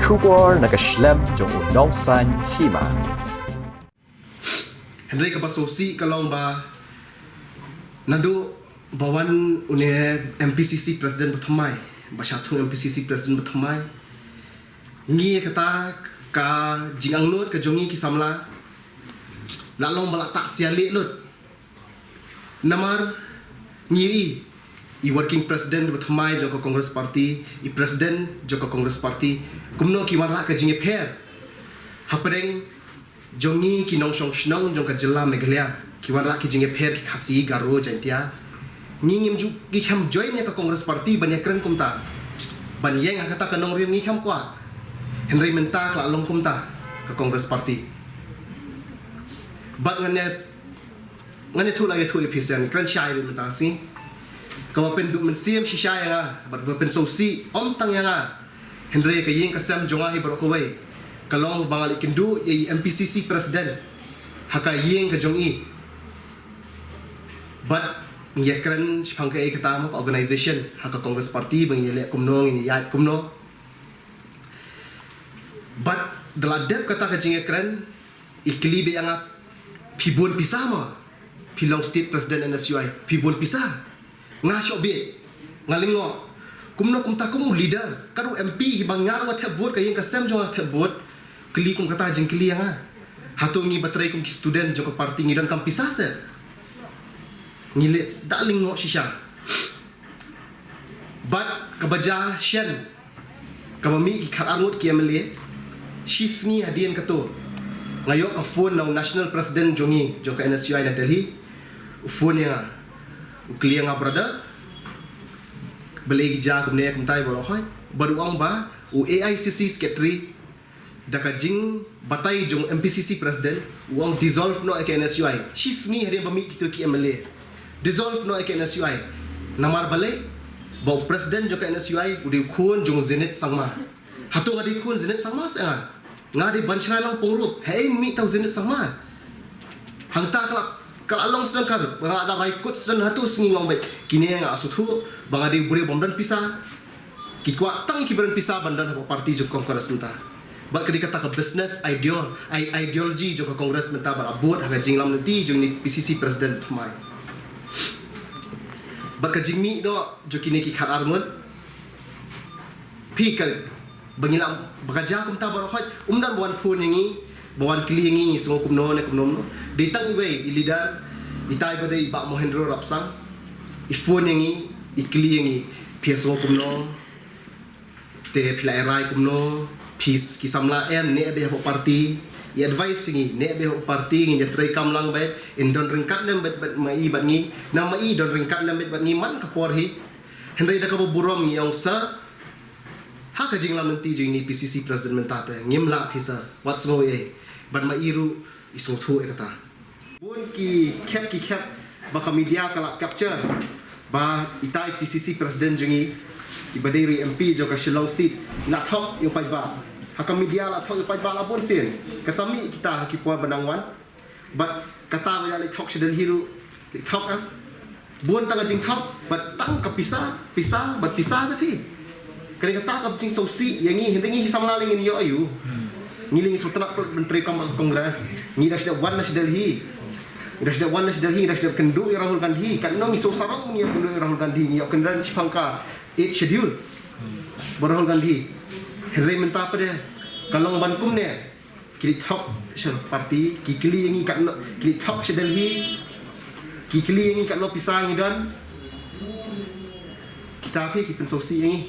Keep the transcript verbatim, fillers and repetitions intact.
Khubor na ka shlem jong u nongsaiñ hima. Hynrei kaba sngewsih ka long ba naduh ba wan une M P C C president ba thymmai, ba shah thung M P C C president ba thymmai, ngi kata ka jingangnud ka jong ngi ki samla la long ba la tak sia leh lut. Namar ngi i, i working president ba thymmai jong ka Congress Party, i president jong ka Congress Party, kumno ki wanrah ka jingïapher hapdeng jong ngi ki nongshong shnong jong ka jylla Meghalaya, ki wanrah ki jingïapher ki Khasi, Garo, Jaintia. Ngi ngim ju ki kham join ïa ka Congress Party ban ïakren kumta, ban ïeng ha kata ka nongrim, ngi kham kwah. Hynrei mynta ka la long kumta ka Congress Party. Bad ngan ïa, ngan ïathuh la ïathuh ïa phi shen, kren shai mynta shi. Kaba pynduh mynsiem shisha ïa nga, bad ba pynsngewsih ym tang ïa nga, hynrei ka ïing ka sem jong nga hi baroh kawei, ka long ba nga la ïakynduh ïa i M P C C president ha ka ïing ka jong i. Bad ngi ïakren shaphang kaei kata mo ka organization ha ka Congress Party, ba ngin ïaleh kumno, ngin ïaid kumno. Bad da la dep kata ka jingïakren, i kylli beit ïa nga, phi bun pisa mo? Phi long state president N S U I, phi bun pisa? Nga shoh beit, nga lyngngoh. Kumno kumta kum u leader, kat u M P hi ba nga ruh nga thep vote, ka ïing ka sem jong nga thep vote. Kylli kum kata jingkylli ïa nga. Hato ngi ba trei kum ki student jong ka party ngi donkam pisa se? Ngi leh da lyngngoh shisha. Bad kaba jia shen, kaba mih ki khatar ngut ki M L A, shi sngi hadien kato, nga ïoh ka phone na u national president jong ngi, jong ka N S U I na Delhi. U phone ïa nga, u kylli ïa nga, brother, balei ki jia kumne kumtai baroh hoi. Bad u ong ba u A I C C secretary, da ka jingbatai jong M P C C president, u ong dissolve noh ïa ka N S U I. Shi sngi hadien ba mih kito ki M L A, dissolve noh ïa ka N S U I. Namar balei? Ba u president jong ka N S U I u dei u khun jong u Zenith Sangma. Hato nga dei khun Zenith Sangma se nga? Nga dei ban shna lang pong rup, hei mih tau Zenith Sangma. Hangta ka la, ka la long sdang ka, ba nga da rai kut sdang, hato sngi nga ong beit, kine nga sngewthuh ba nga dei u briew bym don pisa. Ki kwah tang ki briew pisa ban don hapoh party jong Congress mynta. Bad ka dei kata ka business ideo-, i-, ideology jong ka Congress mynta ba la bud ha ka jingïalam lynti jong i P C C president thymmai. Bad ka jingmih noh jong kine ki khatar ngut, phi ka, ba ngi la, ba ka jia kumta baroh hoi, um don ba wan phone ïa ngi, ba wan kylli ïa ngi, ngi sngew kumno ne kumno kumno. Dei tang iwei i leader, itai ba dei i Bah Mohendro Rapsang, i phone ïa ngi, i kylli ïa ngi, phi sngew kumno? Te phi la rai kumno? Phi s-, ki samla em, neh beit hapoh party? I advice ïa ngi, neh beit hapoh party, ngin ïa trei kam lang beit, in don ryngkat lem beit, bad ma i bad ngi, na ma i don ryngkat lem beit bad ngi man ka por hi. Hynrei da kaba burom ngi ong sa, ha ka jingïalam lynti jong i P C C president mynta te, ngim lah phi sa, wat sngew ei, bad ma i ruh i sngewthuh ïa kata. Bun ki khep ki khep ba ka media ka la capture ba itai P C C president jong i, i ba dei ruh i M P jong ka Shillong seat, la thok ïa u paidbah. Ha ka media la thok ïa u paidbah la bun sien. Ka sa mih kita ha ki por ba nang wan. Bad kata ba ïa leit thok sha Delhi ruh, leit thok ah. Bun tang ka jingthok, bad tang ka pisa, pisa, bad pisa da phi. Ka dei kata ka jingsngewsih ïa ngi, hynrei ngi hi samla lei ngin ïoh aïu. Ngi lei ngi sngewtynnat ban trei kam ka Congress. Ngi da sdang wan na sha Delhi. Ngi da sdang wan na sha Delhi, ngi da sdang kynduh ïa Rahul Gandhi. Katno ngi sngewsarong ngi ïa kynduh ïa Rahul Gandhi, ngi ïa kynran shaphang ka Eighth Schedule. Ba Rahul Gandhi. Hynrei mynta pat de ka long ban kumne. Ki leit thok sha party, ki kylli ïa ngi katno, ki leit thok sha Delhi, ki kylli ïa ngi katno pisa ngi don. Kita phi ki pynsngewsih ïa ngi.